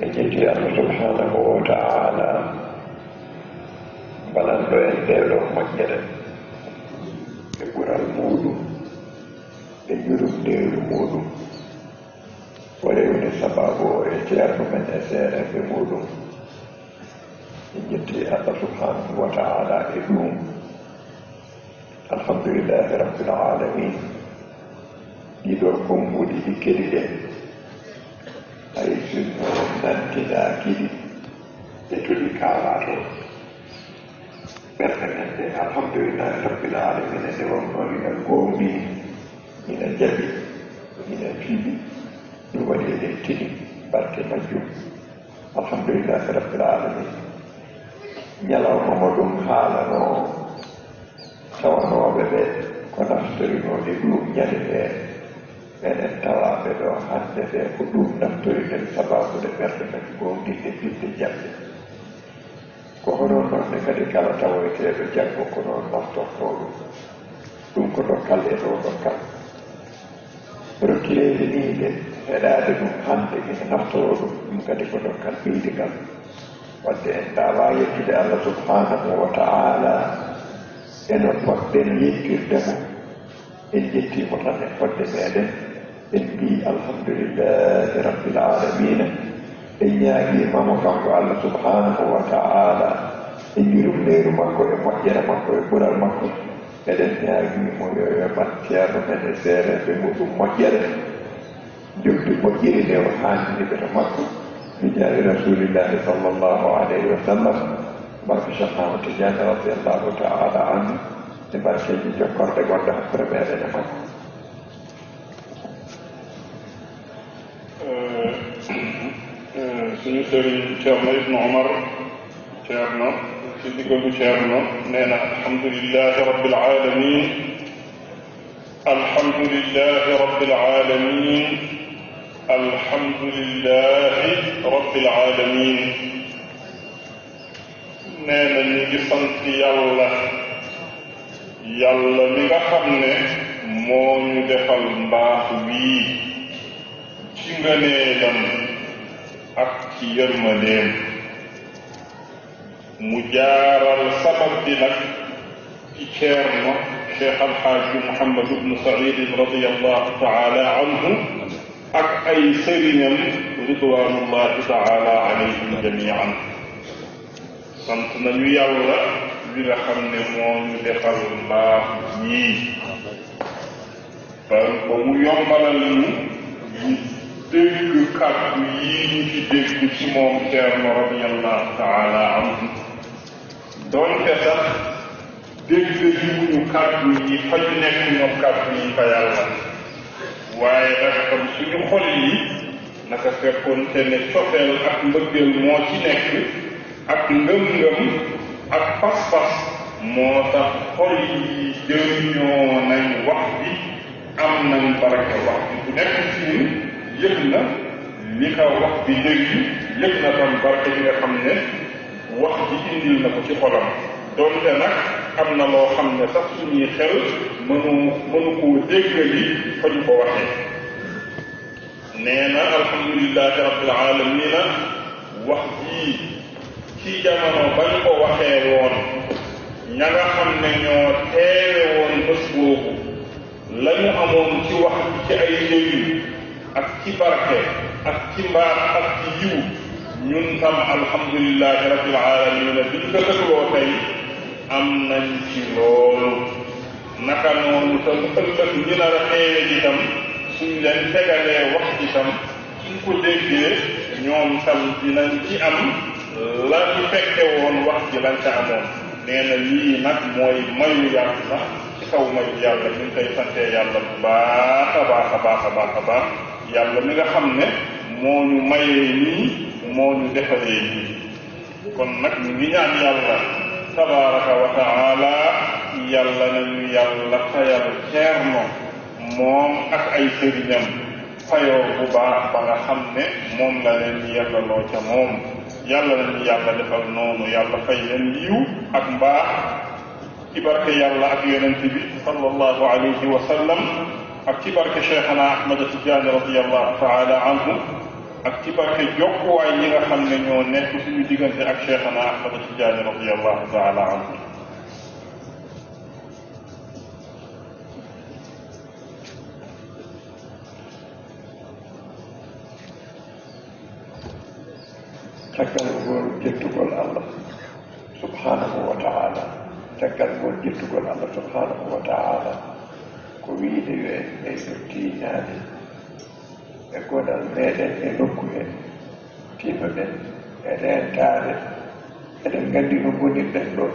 نجد الله سبحانه وتعالى بلندو انديرو مجرد بقرى المودو بجرم دير المودو وليون سبابو اتيار من أسير بمودو نجد الله سبحانه وتعالى إذنهم الحمد لله رب العالمين يدوركم ودي كريدة أي سنة ننتنا كريدة يتولي كاراتو بركة الحمد لله رب العالمين دوام من القومي من الجبي من الفيبي نولي الاتني بركة مجيو الحمد لله رب العالمين يلا ومدوم حالنا سوانو بebe konaftorino di ɗum ñande enen tawaɓe ɗo hande ɓe ko ɗum naftoriɗen sababude ɓerde men gowdinde ɓiɗde jamɗe ko honon nonne kadi kala tawoyteɗo janggo ko noon naftorto ɗum ko dokkal e ɗo dokkal rokkirede niide heɗade ɗum hande ina naftoro ɗum kadi ko dokkal ɓeydigal wadde en tawa yettude Allah subhanahu wa ta'ala eno poɗɗen yettirdemo en jettimo tan e fodde meɗen en mbi alhamdulillahi rabbil alamina en ñaaguimamo kanko Allah subhanahu wa ta'ala e jurumneru makko e moƴƴere makko e ɓural makko eɗen ñaaguimo yo yoɓan ceerno men e seereɓe muɗum moƴƴere jogdi moƴƴiri nde o haanniɓe to makko mi jaari rasulillahi sallllahu alayhi wa sallam barke Cheikh Ahmad Tidiane radiyallahu ta'ala anhu e barkeji jokkorde gonɗo hakkude meɗen e makko suñu sëriñ Ceerno Ibnu Omar Ceerno ci diggalu Ceerno nee na alhamdulillahi rabbil alamin alhamdulillahi rabbil alamin alhamdulillahi rabbil alamin nee na ñu ngi sant yàlla yàlla mi nga xam ne moo ñu defal mbaax wii ci ngëneelam ak ci yërmandeem mu jaaral sabab bi nag ci Ceerno Cheikh Alxaaji Muhammad ibnu Saïd radiyallahu taala anhu ak ay sëriñam ridwanullahi taala alayhim jamian sant nañu yàlla bi nga xam ne moo ñu defal mbaax ñii ba mu yombalal ñu dégg kàddu yii ñu ci dégg ci moom Ceerno radiyallahu taala anhu doonte sax dégg ñu kàddu yi fa ñu nekk ñoom kàddu yi fa yàlla waaye dafa tam suñu xol yi naka fekkoon te ne cofeel ak mbëggeel moo ci nekk ak ngëm-ngëm ak pas-pas moo tax xol yi jëriñoo nañ wax bi am nañ barke wax bi bu nekk ci ñun yëg na li ka wax bi dégg yëg na tam barke bi nga xam ne wax ji indil na ko ci xolam doonte nag am na loo xam ne sax suñuy xel mënu koo déggali fa ñu ko waxee nee na alhamdulillahi rabbil alamina wax jii ci jamono bañ ko waxee woon ña nga xam ne ñoo teewe woon bés boobu la ñu amoon ci wax ci ay njëriñ ak ci barke ak ci mbaax ak ci yiw ñun tam alhamdulillahi rabbil alamina biñ ko dëgloo tey am nañ ci loolu naka noonu tam ëllëg ñi nar a teewe ji tam suñ leen tegalee wax ji tam suñ ko déggee ñoom tam dinañ ci am la ñu fekke woon wax ji lañ ca amoon nee na lii nag mooy mayu yàlla ci kaw mayu yàlla ñu ngi koy sante yàlla bu baax a baax a baax a baax a baax yàlla mi nga xam ne moo ñu mayee nii moo ñu defalee nii kon nag ñu ngi ñaan yàlla tabaraka wa taala yàlla nañu yàlla fayal Ceerno moom ak ay sëriñam fayoo bu baax ba nga xam ne moom la leen yellaloo ca moom yàlla nañu yàlla defal noonu yàlla fay leen yiw ak mbaax ci barke yàlla ak yonent bi sallallahu alayhi wa sallam ak ci barke Cheikhana Ahmad Tidiane radiyallahu taala anhu ak ci barke jokkuwaay ñi nga xam ne ñoo nekk suñu diggante ak Cheikhana Ahmad Tidiane radiyallahu taala anhu. caggal ngol jettugol Allah subhanahu wa ta'ala, caggal ngol jettugol Allah subhanahu wa ta'ala ko wiide yo en ɓeydo tiiñaade e godal meɗen e nokku en tiinoɗen e rentaade eɗen nganndi no ngonirɗen ɗo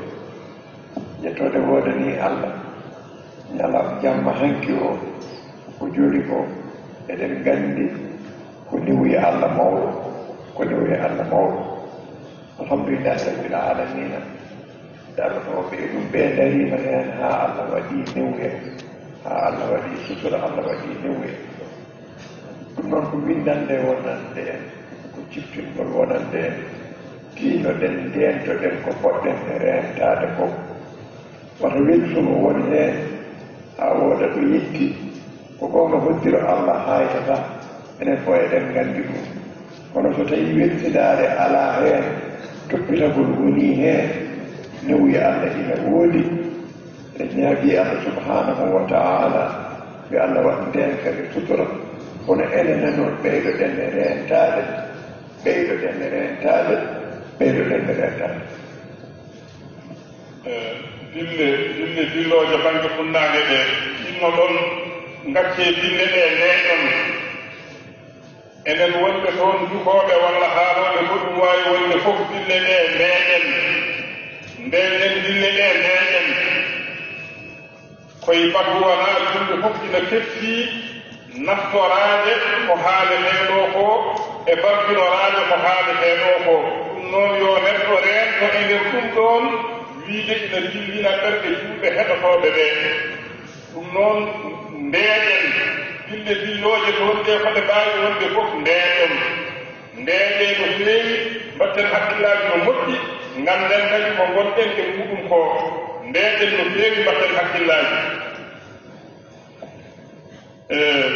yettode woodani Allah ñalam jamma hanki o ko joli ko eɗen nganndi ko niwuye Allah mawɗo ko niwuye Allah mawɗo alhamdulillahi rabbil alamina darnoɓe ɗum ɓe darima hen ha Allah waɗi niwuye ha Allah waɗi sutura Allah waɗi niwuye ɗum noon ko windande wonande en ko ciftingol wonande en tiinoɗen ndentoɗen ko poɗɗen e rentade fof wata welsumo woni hen ha wooda ɗo yetti ko gonga hoddiro Allah haytata enen fo eɗen nganndi ɗum kono so tawi welsidare ala hen toppitagol woni hen newuye Allah ina woodi e ñaagi Allah subhanahu wa ta'ala ɓe Allah waɗ ndenkere sutura kono enen noon ɓeydoɗen e rentade ɓeydoɗen e rentade ɓeydoɗen e rentade dillooje bange funnaange ɗe inno ɗon ngacce dille ɗe neɗon enen wonɓe toon dukooɓe walla haalooɓe ko ɗum waawi wonde fof dille ɗe meeɗen ndenen dille ɗe meeɗen koye batuwanaaɗe ɗumɓe fof ina kettii naftoraade ko haaleteeɗo ko e barbinoraade ko haaleteeɗo ko ɗum noon yo neɗɗo reento e nder ɗum ɗon wiide ina dillina ɓerɗe juuɓe heɗotooɓe ɓe ɗum noon ndeeƴen dille dillooje toon ɗe ko ɗe mbaawi wonde fof ndeeƴen ndeeƴe no feewi mbatten hakkillaaji no moƴƴi ngannden kadi ko gonɗen e muɗum ko ndeeƴen no feewi mbatten hakkillaaji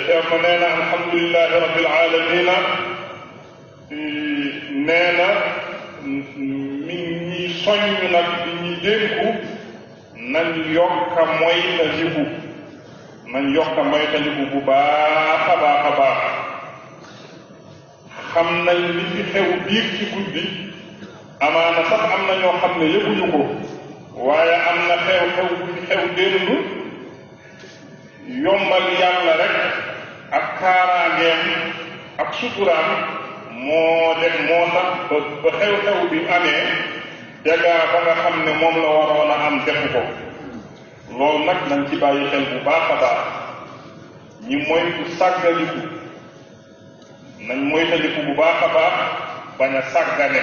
ceerno neena alhamdulillahi rabbil alamina neena min ñi soññu nag di ñi dénku nañ yokka moytandiku bu baax a baax a baax xam nañ li fi xew biir ci guddi amaana sax am na ñoo xam ne yëguñu ko waaye am na xew-xew bu fi xew démb yombal yàlla rek ak kaaraangeem ak suturaam moo tax ba xew-xew bi amee jagaa ba nga xam ne moom la waroon a am defu ko loolu nag nañ ci bàyyi xel bu baax a baax ñi moytu sàggaliku nañ moytaliku bu baax a baax bañ a sàggane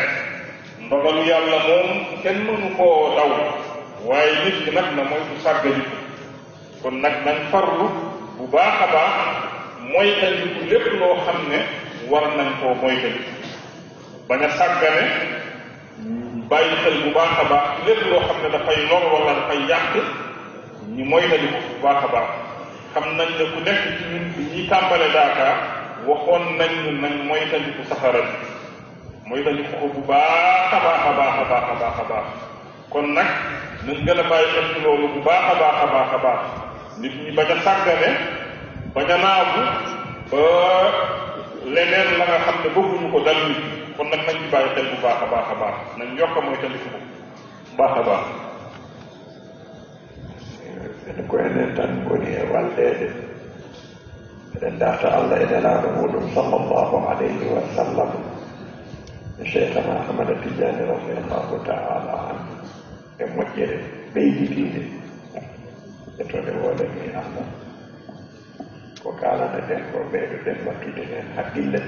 ndogalu yàlla moom kenn mënu koo daw waaye nit ki nag na moytu sàggaliku kon nag nañ farlu bu baax a baax moytaliku lépp loo xam ne war nañ koo moytaliku bañ a sàggane bàyyi xel bu baax a baax lépp loo xam ne dafay lor wala dafay yàq ñu moytaliku bu baax a baax xam nañ ne ku nekk ci ñun ñi tàmbale Dakar waxoon nañ nañ moytaliku safara bi moytaliku ko bu baax a baax a baax a baax a baax a baax kon nag nañ gën a bàyyi xel ci loolu bu baax a baax a baax a baax nit ñi bañ a sàggane bañ a naagu ba leneen la nga xam ne bëgguñu ko dal nit kon nag nañ ci bàyyi xel bu baax a baax a baax nañ yokk moytaliku bu baax a baax ene ko enen tan woni e walleede eɗen darta Allah e nelaaɗo muɗum sallllahu alayhi wa sallam e cheikhana Ahmada Tidiane radiallahu taala anhu e moƴƴere ɓeyditiide e tone woodani Allah ko kaalana ɗen ko ɓeydoɗen wattude hen haqqille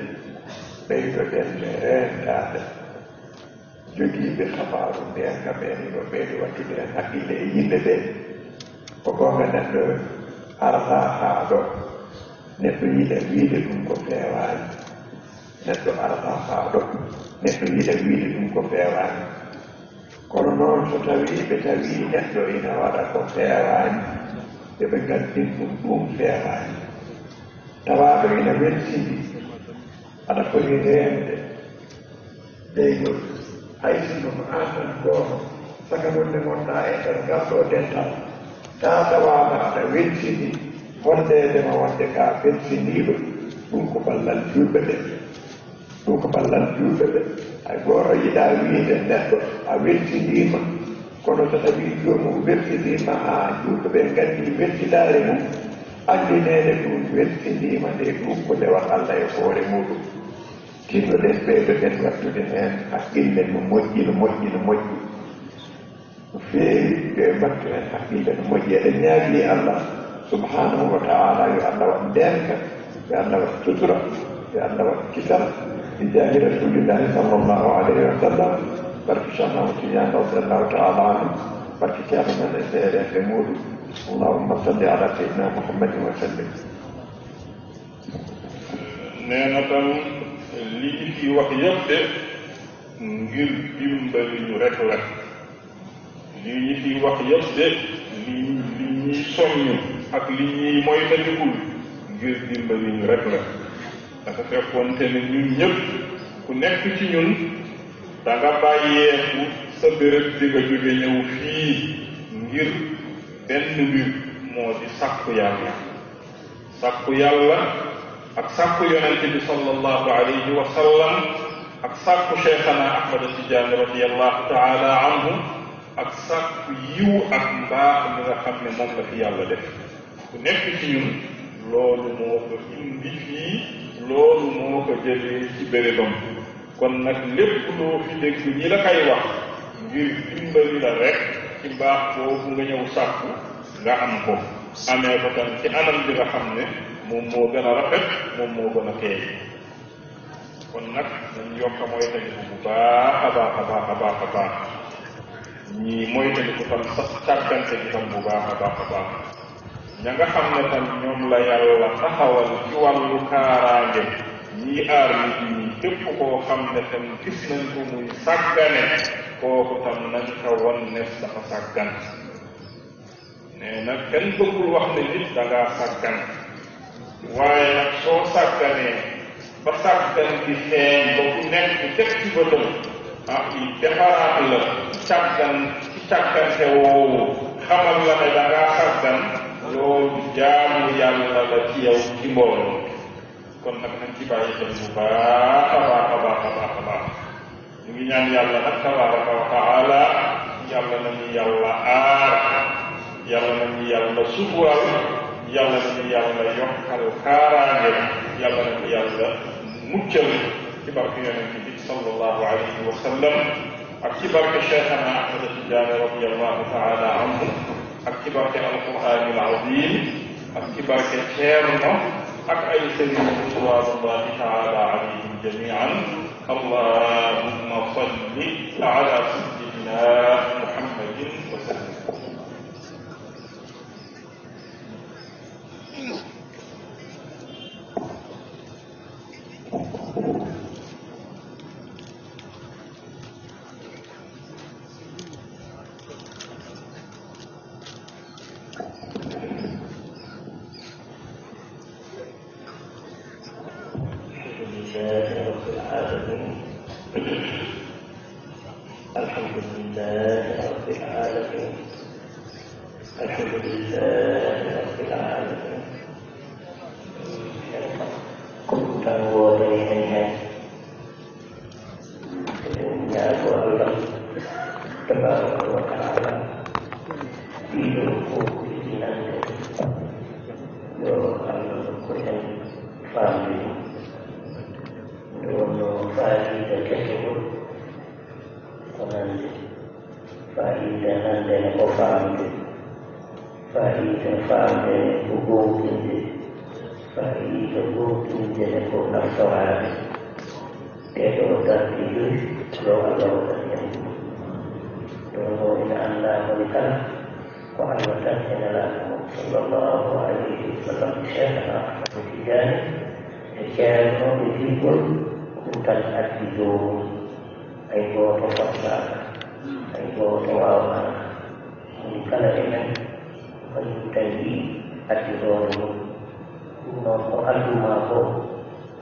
ɓeydoɗen e rentaade jogiiɓe sabaaru ndeen ka ɓeen no ɓeydi wattude hen haqqille e yimɓe ɓee ko gonga neɗɗo arata haa ɗo neɗɗo yiɗa wiide ɗum ko feewaani neɗɗo arata haa ɗo neɗɗo yiɗa wiide ɗum ko feewaani kono noon so tawi ɓe tawi neɗɗo ina waɗa ko feewaani eɓe nganndin ɗum feewaani tawaaɗo ina welsindi aɗa foti reende ɓeygol haysinoma annan gooto saka nonde gonɗa e nder ngalɗo dental ta tawaama aɗa weltini wondedema wonde ka weltiniɗo ɗum ko ballal julɓe ɓe ɗum ko ballal julɓe ɓe hay goto yiɗa wiide neɗɗo a weltinima kono so tawi jomum weltinima ha julɓe ɓe gandi weltinare mum andinede ɗum weltinima nde ɗum ko ndewat allah e hoore muɗum tinnoɗen ɓeydoɗen wattude hen haqqille no moƴƴi no moƴƴi no moƴƴi no feewi ɓe mbattu hen haqqille no moƴƴi eɗen ñaagi allah subhanahu wa taala yo allah wat ndenka yo allah wat sutura yo allah wat kisal bi jaahi rasulillahi sallllahu alayhi wa sallam barke cheikh ahmad tidiane radiallahu taala anhu barke ceerno men e seeɗende muɗum allahumma salli ala sayyidina muhammadin wa sallim nee na tam li ñu fi wax yëpp de ngir dimbali ñu rek la li ñu fi wax yëpp de li ñuy soññ ak li ñuy moytandikul ngir dimbali ñu rek la dafa fekkoonte ne ñun ñëpp ku nekk ci ñun da nga bàyyeeku sa béréb di nga jóge ñëw fii ngir benn mbir moo di sàkku yàlla ak sàkku yonente bi sallallahu alayhi wa sallam ak sàkku cheikhana ahmad tidiane radiallahu taala anhu ak sàkku yiw ak mbaax mi nga xam ne moom la fi yàlla def ku nekk ci ñun loolu moo ko indi fii loolu moo ko jëlee ci bérébam kon nag lépp loo fi dégg ñi la koy wax ngir dimbali la rek ci mbaax boobu nga ñëw sàkku nga am ko amee ko tam ci anam bi nga xam ne moom moo gën a rafet moom moo gën a teey kon nag nañ yokk moytandiku bu baax a baax a baax a baax a baax ñi moytandiku tam sax càggante gi tam bu baax a baax a baax ña nga xam ne tam ñoom la yàlla taxawal ci wàllu kaaraange ñii aar nit ñi képp koo xam ne tam gis nañ ko muy sàggane kooku tam nañ ko won ne dafa sàggan nee na kenn bëggul wax ne nit da ngaa sàggan waaye nag soo sàgganee ba sàggan di feeñ ba ku nekk teg ci bëtam defaraat la ci càggante woowu xamal la ne da ngaa sàggan loolu jaamu yàlla la ci yow ci mbooloo kon nag nañ ci bàyyi xel bu baax a baax a baax a baax a baax ñu ngi ñaan yàlla nag tabaraka wa taala yàlla nañu yàlla aar yàlla nañu yàlla sutural yàlla nañu yàlla yokkal kaaraange yàlla nañu yàlla muccal ci barke yonent bi sallallahu alayhi wa sallam ak ci barke cheikhana ahmad tidiane radiallahu taala anhu ak ci barke alqur'an al azim ak ci barke ceerno ak ay sëriñ ridwanullahi taala alayhim jamian allahumma salli ala sayyidina muhammadin wa sallam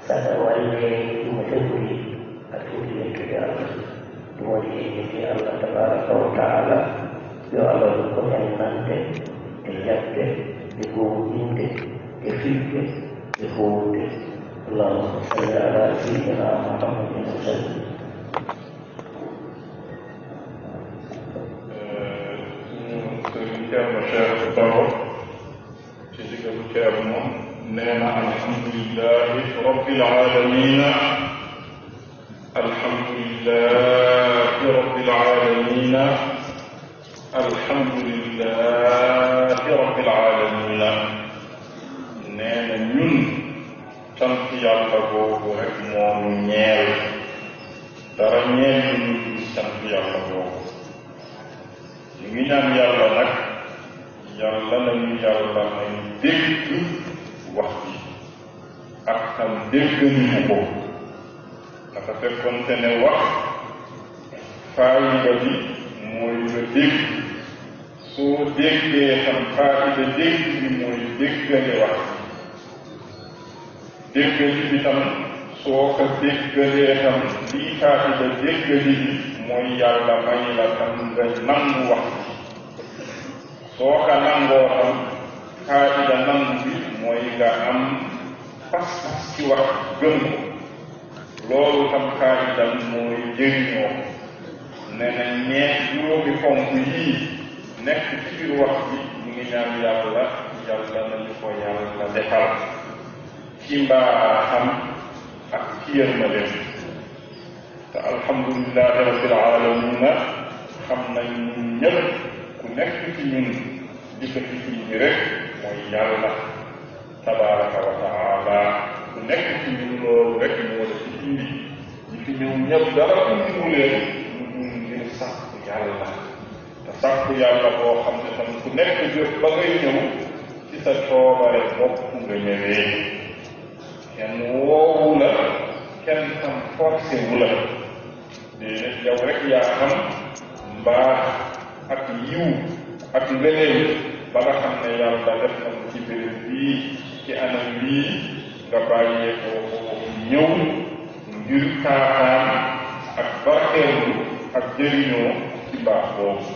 sada walle ɗum tenguri alhamdulillah kadi Allah ɗum waɗi yimɓe Allah tabaraka wa taala yo Allah ɗum ko en nande e yabde e gowɗinde e filde e fowde allahumma salli ala sayyidina muhammadin wa sallim. Ceerno Cheikh Baro ci digalu Ceerno nee na alhamdulillahi rabbil alamina alhamdulillahi rabbil alamina alhamdulillahi rabbil alamina nee na ñun sant yàlla boobu rek moom ñeel dara ñeel ñu sant yàlla boobu ñu ngi ñaan yàlla nag yàlla nañu yàlla may dégg wax bi ak tam dégg ñu ko dafa fekkoonte ne wax faayida bi mooy nga dégg soo déggee xam faayida dégg bi mooy déggale wax déggali bi tam soo ko déggalee tam lii faayida déggali bi mooy yàlla may la tam nga nangu wax soo ko nangoo tam faayida nangu bi mooy nga am pas-pas ci wax gëm ko loolu tam faayida mooy jëriñoo ne na juróomi fonk yii nekk ci biir wax bi ñu ngi ñaan yàlla nañu ko yàlla defal ci mbaaxam ak ci yërmandeem te alhamdulillahi rabbil alamina xam nañ ñëpp ku nekk ci ñun di ko ci bi rek mooy yàlla tabaraka wa taala ku nekk ci ñun loolu rek moo la ci indi ñi fi ñëw ñëpp dara indiwu leen ñu ngir sàkku yàlla te sàkku yàlla boo xam ne tam ku nekk jëf ba ngay ñëw ci sa coobare bopp nga ñëwee kenn woowu la kenn tam forcé wu la déedéet yow rek yaa xam mbaax ak yiw ak ngëneel ba nga xam ne yàlla def na ci béréb bii ci anam bii nga bàyyee ko ñëw ngir taataan ak barkeelu ak jëriñoo ci mbaax boobu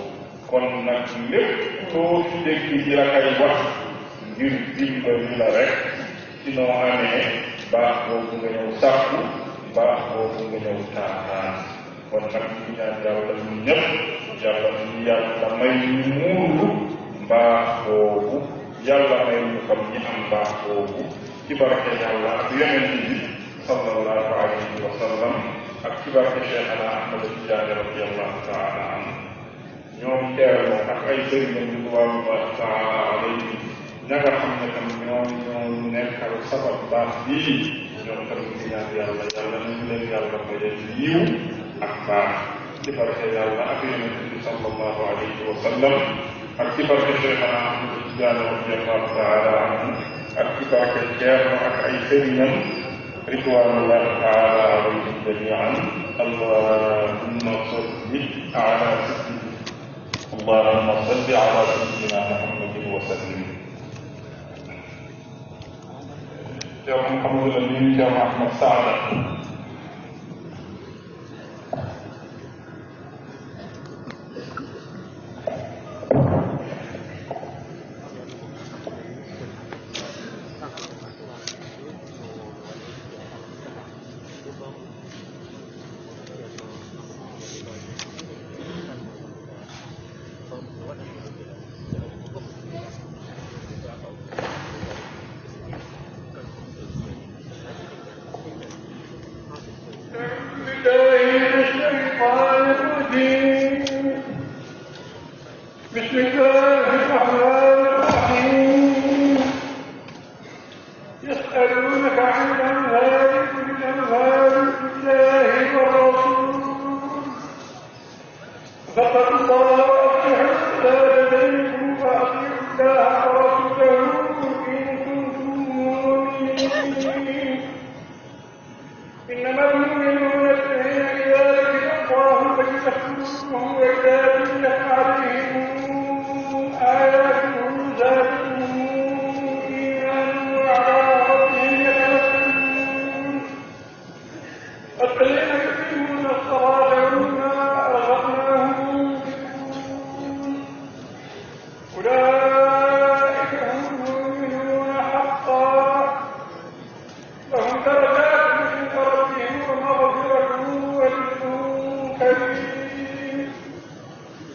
kon nag lépp loo fi dégg ci la kay wax ngir dimbali la rek ci noo amee baax boobu nga ñëw sàkku baax boobu nga ñëw taataan kon nag ñu ñaan yàlla ñun ñëpp yàlla may ñu muuru mbaax boobu yàlla may ñu xam ñi am mbaax boobu ci barke yàlla ak yonent bi sallallahu alayhi wa sallam ak ci barke Cheikhana Ahmad Tidiane radiyallahu taala anhu ñoom teerlo ak ay sëriñam ridwanullahi taala alayhi ña nga xam ne tam ñoo nekkal sabab baax bii ñoom tamit di ñaan yàlla nañu leen yàlla mayal yiw ak baax ci barke yàlla ak yonent bi sallallahu alayhi wa sallam ak ci barke Cheikhana Ahmad Tidiane radiyallahu taala anhu ak ci barke Ceerno ak ay sëriñam ridwanullahi taala alayhim jamian allahumma salli ala sayyidina muhammadin wa sallim Cheikh Mouhamadul Amin Cheikh Ahmad Saada الذين يقيمون الصلاة ومما رزقناهم ينفقون أولئك هم المؤمنون حقا لهم درجات عند ربهم ومغفرة ورزق كريم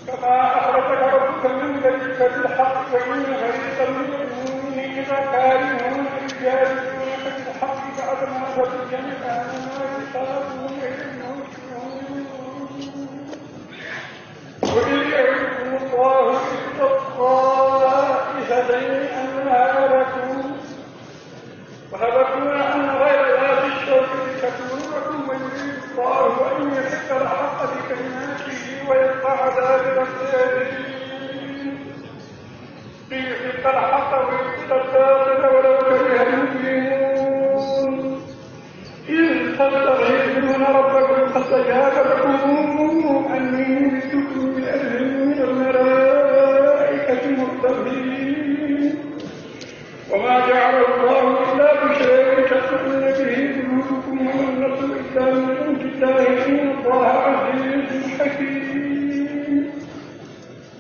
كما أخرجك ربك من بيتك بالحق وإن فريقا من المؤمنين لكارهون يجادلونك بالحق بعدما تبين كأنما يقاتلون إنهم وإذ يعدكم الله إحدى الطائفتين أنها لكم وهلكون أن غير ذات الشوكة تكونكم ويريد الله أن يحق الحق بكلماته ويقطع دابر الكافرين ليحق الحق ويبطل الباطل ولو كره المجرمون إذ تستغيثون ربكم فاستجاب لكم أني ممدكم بألف من الملائكة مردفين وما جعل الله إلا بشيء تستقون به قلوبكم والنصر إلا من عند الله إن الله عزيز حكيم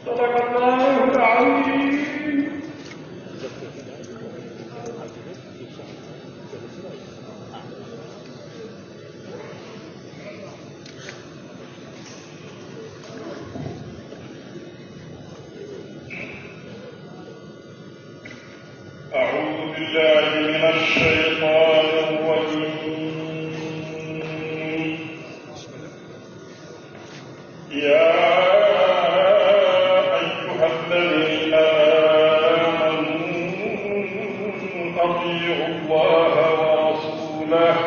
صدق الله العظيم. أعوذ بالله من الشيطان الرجيم. يا أيها الذين آمنوا أطيعوا الله ورسوله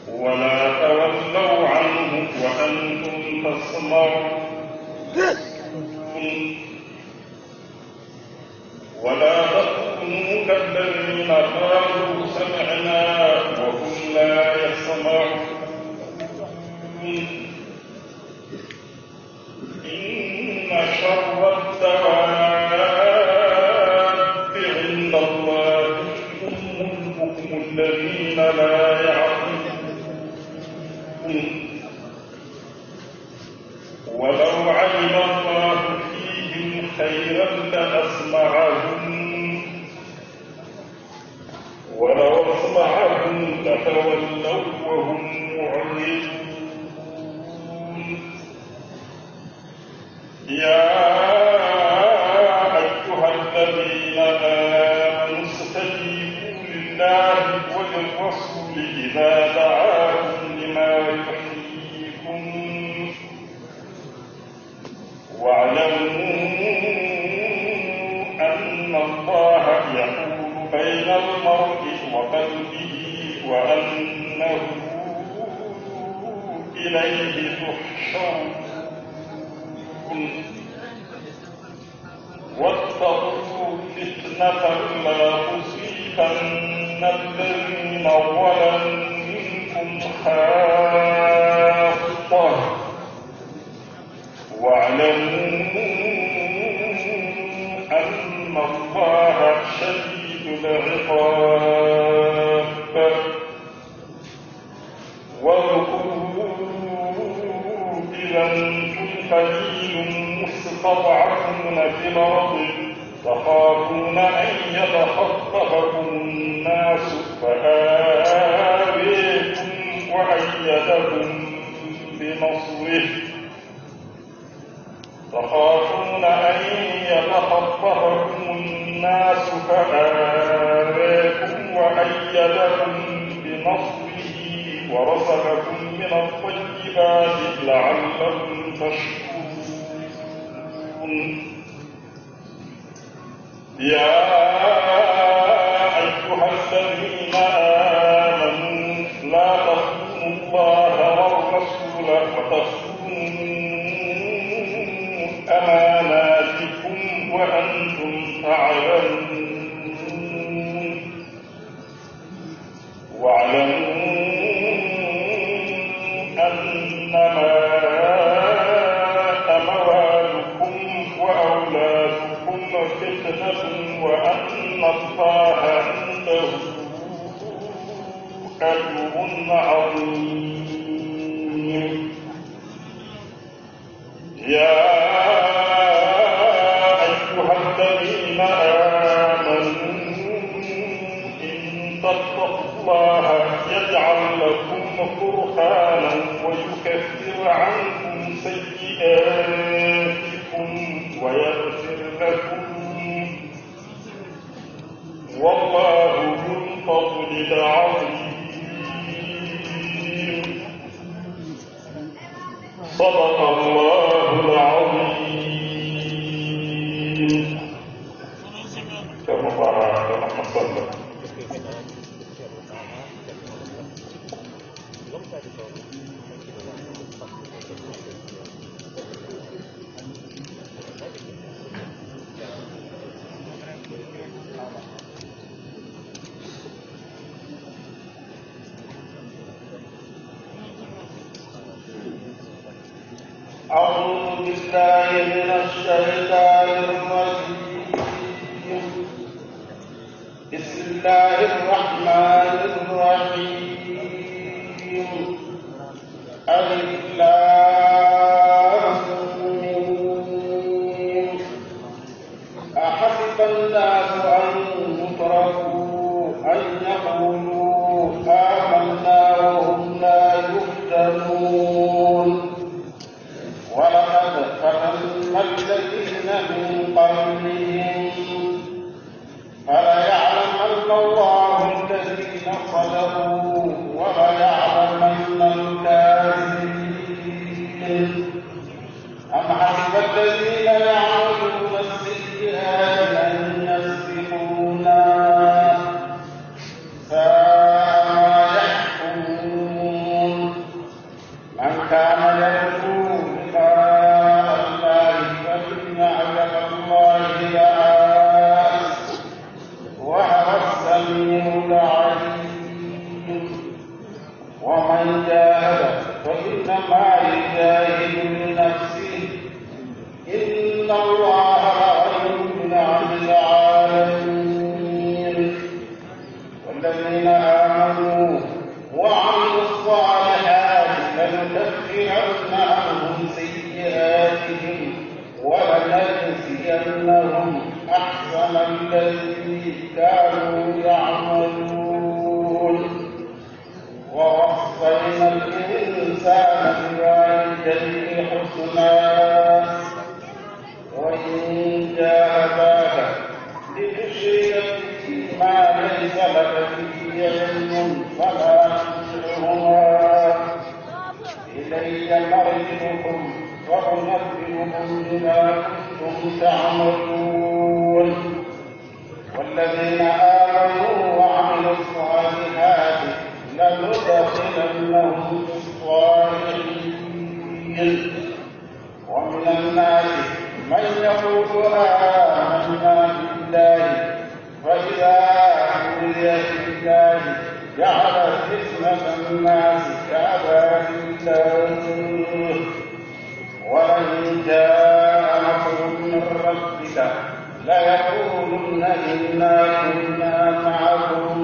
ولا تولوا عنه وأنتم تسمعون ولا تكونوا كالذين قالوا سمعنا وهم لا يسمعون إن شر الدواب عند الله هم البكم الذين لا يعقلون ولو علم الله فيهم خيرا لأسمعهم ولو أسمعهم لتولوا وهم معرضون. يا أيها الذين آمنوا استجيبوا لله وللرسول إذا دعاكم لما يحييكم واعلموا أن الله يحول بين المرء وقلبه وأنه إليه تحشرون. واتقوا فتنة لا تصيبن الذين ظلموا منكم خاصة واعلموا أن الله شديد العقاب. واذكروا إذا أنتم قليل مستضعفون في الأرض تخافون أن يتخطفكم الناس فآويكم وأيدكم بنصره تخافون أن يتخطفكم الناس فآويكم وأيدكم بنصره ورزقكم من الطيبات لعلكم تشكرون. يا أيها الذين آمنوا لا تخونوا الله والرسول وتخونوا أماناتكم وأنتم تعلمون. واعلموا أنما أموالكم وأولادكم فتنة وأن الله عنده أجر عظيم. يا أيها الذين آمنوا إن تتقوا الله يجعل لكم فرقانا ويكفر عنكم سيئاتكم ويغفر لكم، والله ذو الفضل العظيم. صدق الله العظيم. كما بارك الله صلى. أعوذ بالله من الشيطان الرجيم. بسم الله الرحمن الرحيم. ألف لام ميم. أحسب الناس أن يتركوا أن يقولوا آمنا وهم لا يفتنون. ولقد فتنا الذين من قبلهم فليعلمن الله الذين صدقوا وليعلمن الكاذبين. أم حسب الذين يعملون السيئات أن يسبقونا ساء ما يحكمون. من كان يرجو ومن جاهد فإنما يجاهد لنفسه إن الله لغني عن العالمين. والذين آمنوا وعملوا الصالحات لنكفرن عنهم سيئاتهم ولنجزينهم أحسن الذي كانوا يعملون. ووصينا الإنسان بوالديه حسنا وإن جاهداك لتشرك ما ليس لك به علم فلا تطعهما إلي مرجعكم وأنبئكم بما كنتم تعملون. والذين آمنوا وعملوا الصالحات لندخلنهم في الصالحين. ومن الناس من يقول آمنا بالله فإذا أوذي بالله جعل فتنة الناس كعذاب الله. ولئن جاء نصر من ربك ليقولن إنا كنا معكم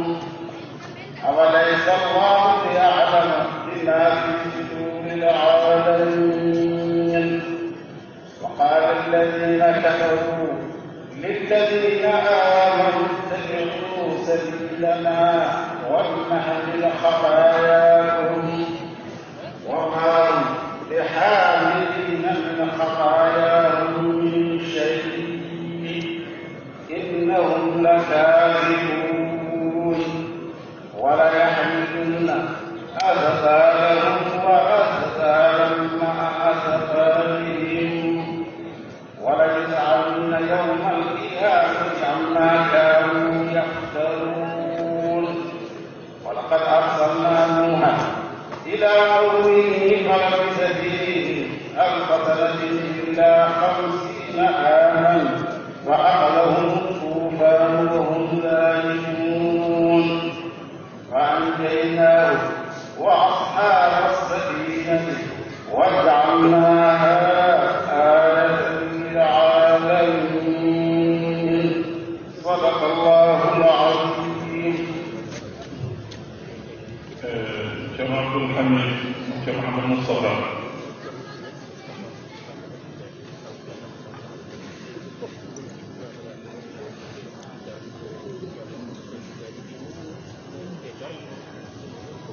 أوليس الله يعلم بما في صدور العالمين. وقال الذين كفروا للذين آمنوا اتبعوا سبيلنا ولنحمل خطاياكم وما هم بحاملين من خطاياهم من شيء إنهم لكاذبون. وليحملن أثقالهم وأثقالا مع أثقالهم وليسألن يوم القيامة عما كانوا يفترون. ولقد أرسلنا نوحا إلى قومه فلبث فيهم 1000 سنة إلا 50 عاما فأخذهم الطوفان وهم ظالمون. فأنجيناه وأصحاب السفينة وجعلناها آية للعالمين. صدق الله العظيم. Cheikh Abdoul Hamid Cheikh Mouhamed Moustapha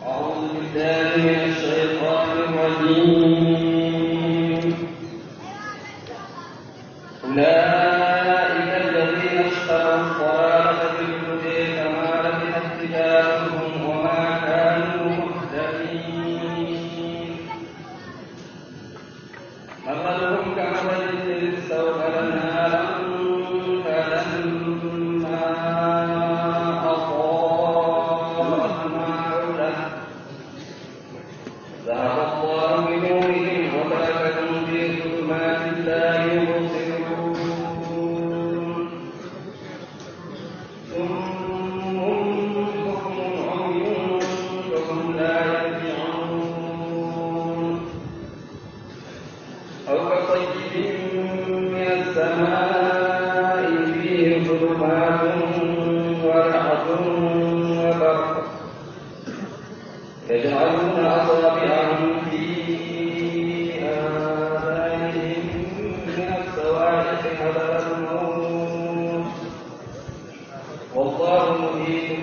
أعوذ بالله من الشيطان الرجيم أولئك الذين اشتروا الضلالة بالهدى فما لبثت تجارتهم وما كانوا مهتدين مثلهم كمثل الذي استوقد نارا فلما أضاءت ما حوله ذهب الله بنورهم وتركهم في ظلمات لا يبصرون صم بكم عمي فهم لا يرجعون أو كصيب من السماء فيه ظلمات ورعد وبرق يجعلون أصابعهم في آذانهم من الصواعق حذر الموت والله محيط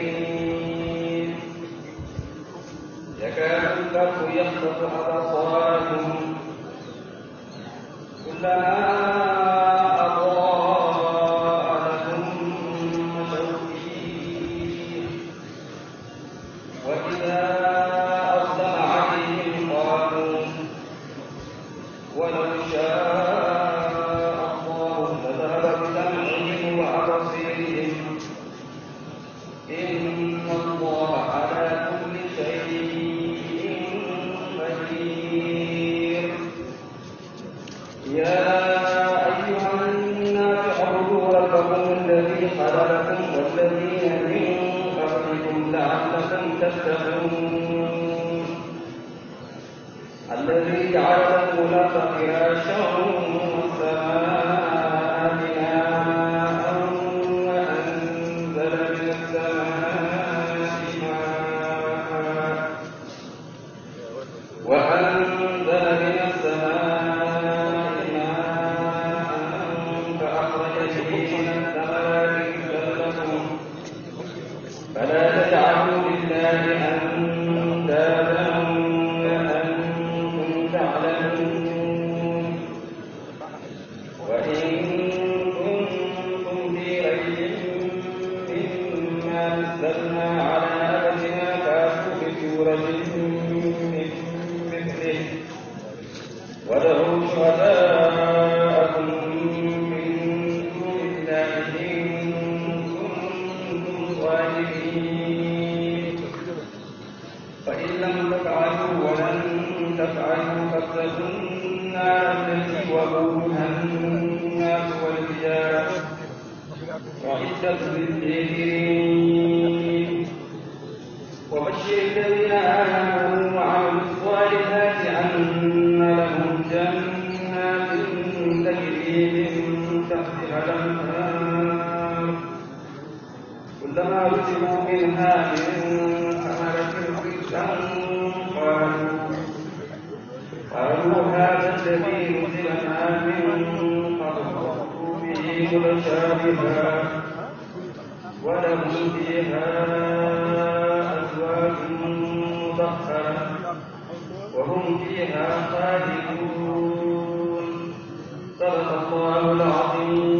بالكافرين يكاد البرق يخطف أبصارهم كلما أضاء لهم مشوا فيه وإذا أظلم عليهم قالوا ولو شاء الله لذهب بسمعهم وأبصيرهم إن الله على كل شيء قدير يا أيها الناس اعبدوا ربكم الذي خلقكم والذين من قبلكم لعلكم تتقون الذي جعل لكم الأرض فراشا والسماء بناء وأنزل من السماء فأخرج به من الثمرات رزقا لكم فلا تجعلوا لله أندادا وأنتم تعلمون وإن كنتم في ريب مما نزلنا على عبدنا فأتوا بسورة من مثله وادعوا شهداءكم من دون الله إن كنتم صادقين فإن لم تفعلوا ولن تفعلوا فاتقوا النار التي وقودها الناس والحجارة أعدت للكافرين وبشر الذين آمنوا وعملوا الصالحات أن لهم جنات تجري من تحتها الأنهار كلما رزقوا منها من ثمرة رزقا قالوا هذا الذي رزقنا من قبل به متشابها ولهم فيها أزواج مطهرة وهم فيها خالدون صدق الله العظيم